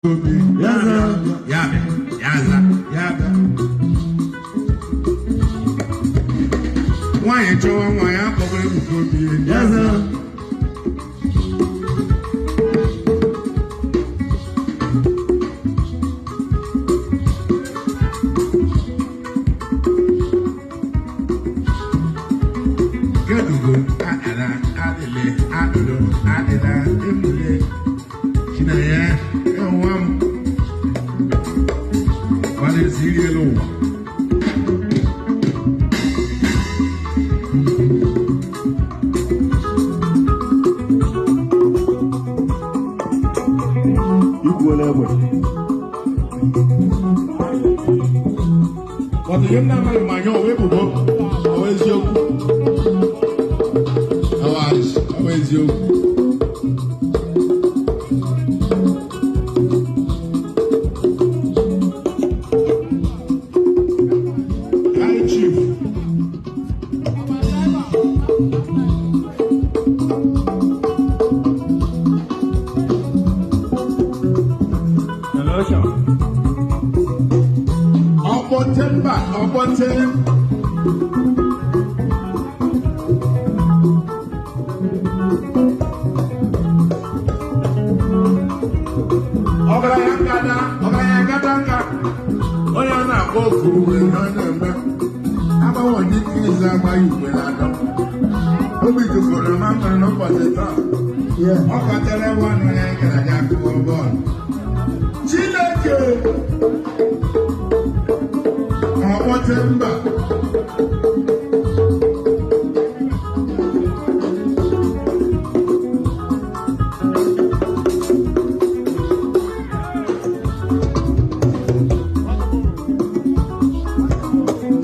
Obi Ya za. Ya bịa, ya za, ya bịa. Nwaanyị chọwa nwa ya kpọbara Ebuka Obi. Ya za. Kedugo adara adịle adụrụ adịla emule Chinenye enwa m gbara ezi iri elu ụwa. Igwuola egbe. Ọtụ ihe m na-amaghị ma anya ọwa ebubo ọwa eziokwu ọwa asị ọwa eziokwu. High Chief Ọkpọte mba ọkpọte. Ọgaranya ngada, ọgaranya ngada nga, onye a na-akpọ oku nwere ihe ọ na-eme. Agbanwe dike izu agbaghị ugbe na adọ. Obi jupụrụ na mmadụ n'ụbọchị taa. Ọ kọtara nwanne ya gara aga kụọ bọọlụ. Chineke! Ọkpọte mba.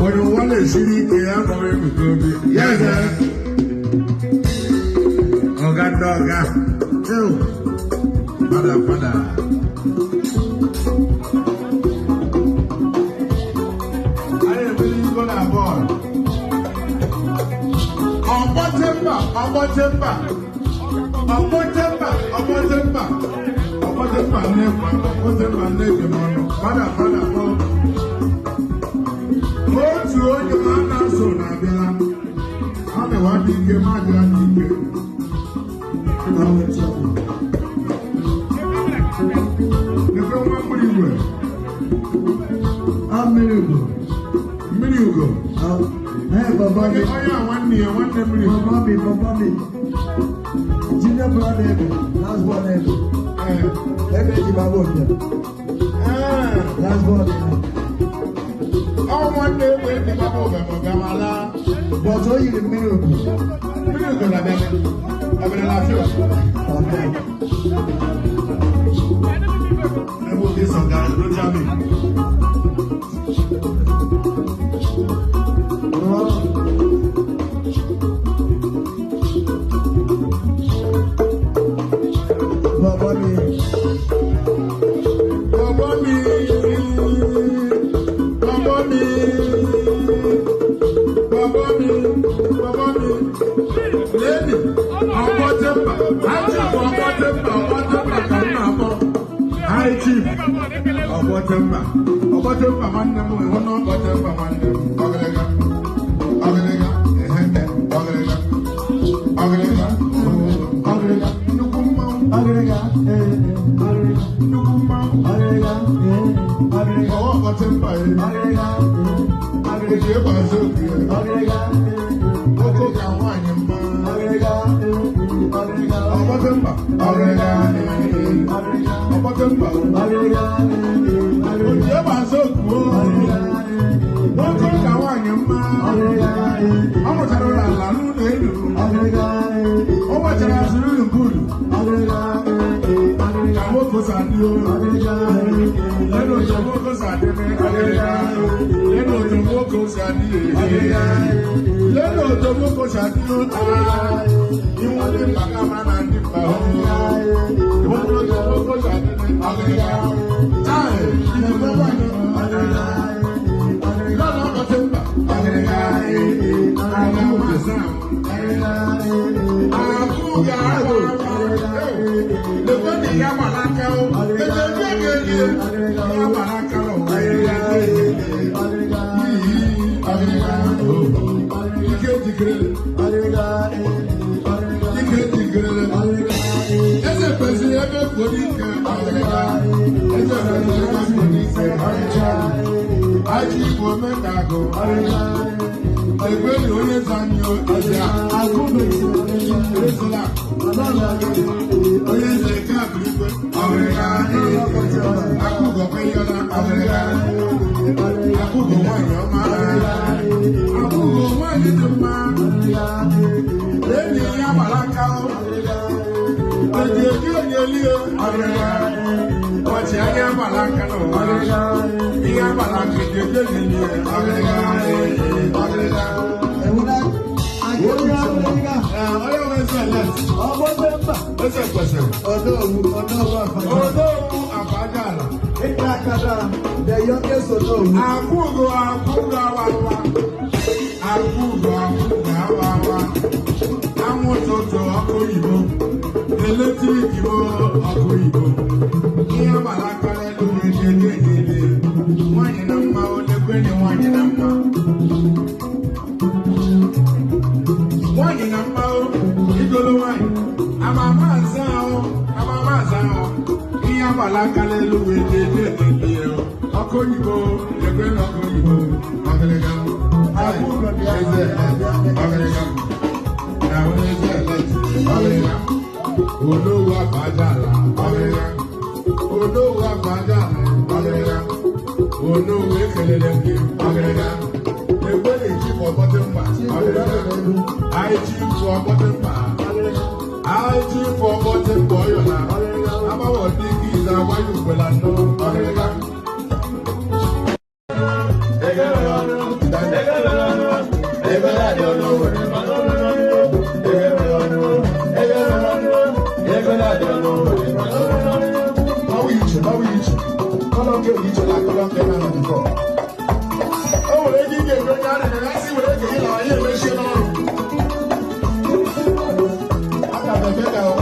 Onye ụwa na-esiri ike ya kpọrọ Ebuka Obi. Ya za. Ọga ndị ọga. Ew. Fada fada. Anyị emerigo na bọọlụ. Ọkpọte mba, ọkpọte mba. Ọkpọte mba, ọkpọte mba. Ọkpọte mba nnekwa, ọkpọte mba nnekwe n'ọnụ. Fada fada bọọlụ. Otu onye a na-asụ na-abịala. A na-ewe dị ike, ma adịla dị ike. Lekwe nwa mmiri igwe. Ah, mmiri ugo. Mmiri ugo. Ah, eh, baba mi. Onye a nwanne ya, nwanne mmiri ugo. Baba mi, baba mi. Junior brother Ebe, last born Ebe. Ee. Ebe ji baba obi. Ee. Last born Ebe. Ọ nwanne egbe ndị baba ụbem ọgamala. But o yiri mmiri ugo. Mmiri ugo na-abịa. Ọ bịara na afịa. Ọbịa. Ebe oge sọ gara Rojami. Rụọ. Baba mi. Bàbá mi, bàbá mi, bàbá mi, bàbá mi. Lẹ́nì, ọgbọ́n mba, high chief ọgbọ́n mba, ọgbọ́n mba ka m na-akpọ. High chief ọgbọ́n mba, ọgbọ́n mba nwanne m, ịhụ na ọgbọ́n mba nwanne m. Ọgịrịga, ọgịrịga, ehe, ọgịrịga, ọgịrịga, ọgịrịga, nnukwu mmanwụ, Ọgịrịga, eh, ọgịrịga. Nnukwu mmanwụ. Ọgịrịga, eh, ọgịrịga. Ọwọ́ ọgbọ́n mba ya. Ọgịrịga, eh, ọgịrịga. Oji egbe azụ obi ya. Ọgịrịga, eh, Oko ka nwaanyị mma. ọgịrịga, eh, ọgịrịga. Ọgbọtọ mba. Ọgịrịga. Ọgịrịga. Ọgbọtọ mba. Ọgịrịga, eh, ọgịrịga. Oji egbe azụ oku o. Ọgịrịga, eh, Oko ka nwaanyị mma. ọgịrịga, eh, Ọ mụtara ụlọ ala n'ụlọ elu. ọgịrịga, eh, O nwetara swimming pool. ọgịrịga, eh, ọgịrịga. Ka nwoke si adị o. Ọgịrịga, eh, Lẹ́nu ojú nwoke si adị ọgịrịga. Lẹ́nu ojú nwoke si adị ọgịrịga, Lẹ́nu ojú nwoke si adị o. Iwu ndị mba kama na ndị mba o. Iwu ndị ojú nwoke si adị ọgịrịga. Chai, ìdìbò wáyé ọgịrịga. Lọ́nà ọkọ̀tí mba ọgịrịga. Àgọ́ òkèsà. Àgọ́ ga-agba. Lekwe na ya gbara aka o. Ebe ebe elie ihe gbara aka n'ụwa ike jikere ike jikere eze kwesịrị ebe kwuru ike ọgịrịga eze kwesịrị ebe kwuru ike ọrịcha ajị igbo omekagụ egbeli onye zanyo eze ezela onye eze nke abụrụigwe ọgịrịga akụgọ kwenyela ọgịrịga akụgọ nwaanyị ọma akụgọ nwaanyị dị mma enyi ya gbara aka eji eji onye elie ọgịrịga ọchị anya gbara aka n'ụwa ihe agbara aka eji eji onye elie ọgịrịga ọgịrịga onye nwe eze elect eze kwesịrị Onowu Abajala. The youngest Onowu. Akwụgo akwụgo awawa. Akwụgo akwụgo awawa. Anwụ ụtụtụ ọkụ oyibo. Eletrik bụ ọkụ oyibo. Ihe agbara aka n'elu na-ede. Nwaanyị na mma olekwenye nwaanyị na mma. Nwaanyị na mma igolo nwaanyị. Amama aza ahụ. Amama aza ahụ. Ihe agbara aka n'elu wee dede edede ọkụ oyibo ekwe na ọkụ oyibo ọgịrịga eze ọgịrịga na eze ọgịrịga Onowu Abajala ọgịrịga Onowu Abajala ọgịrịga Onowu ekelele gị ọgịrịga ekwe na-eji ọkpọtụ mkpa ọgịrịga anyị ji fụ ọkpọtụ mkpa anyị ji fụ ọkpọtụ mkpa ọyọ na agbawọ dị ike ize agbanye ugbela nnọọ ọgịrịga O nwere ego ị ga-ego onye arịrị ya si were ego gị na ya emechie n'ọrụ. Aga m eme ka ọ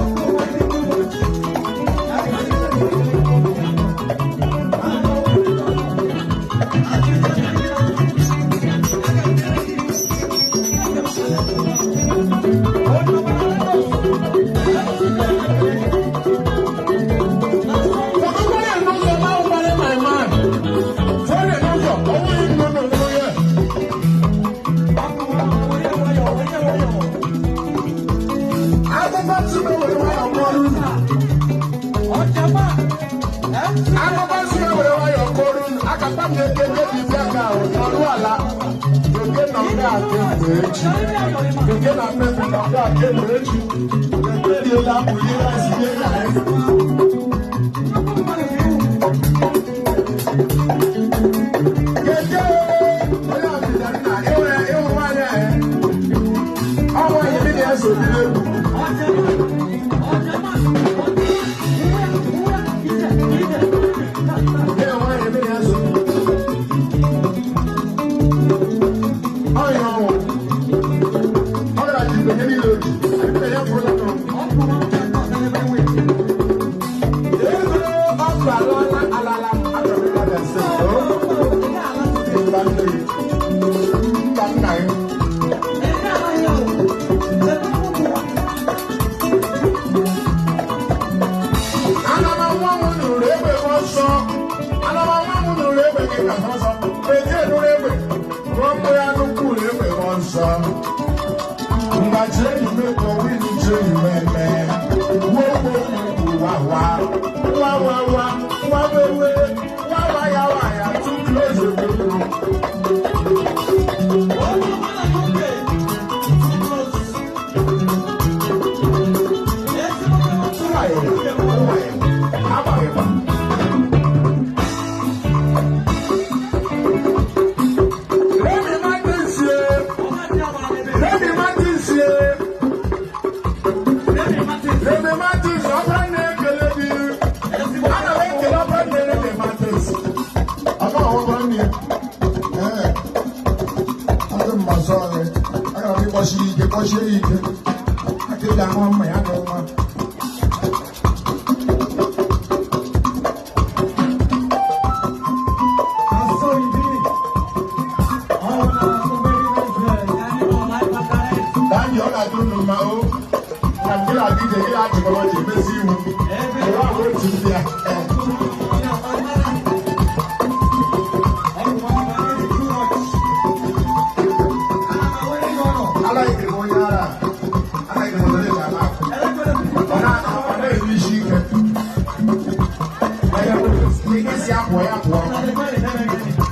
Si ya pụọ, ya pụọ.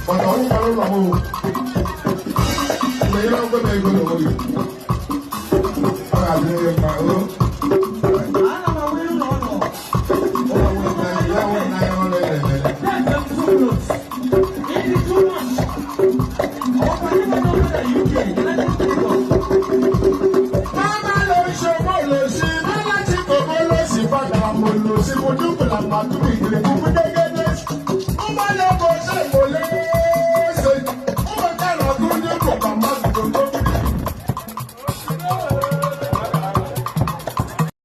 Mana onye bịara ụlọ m o.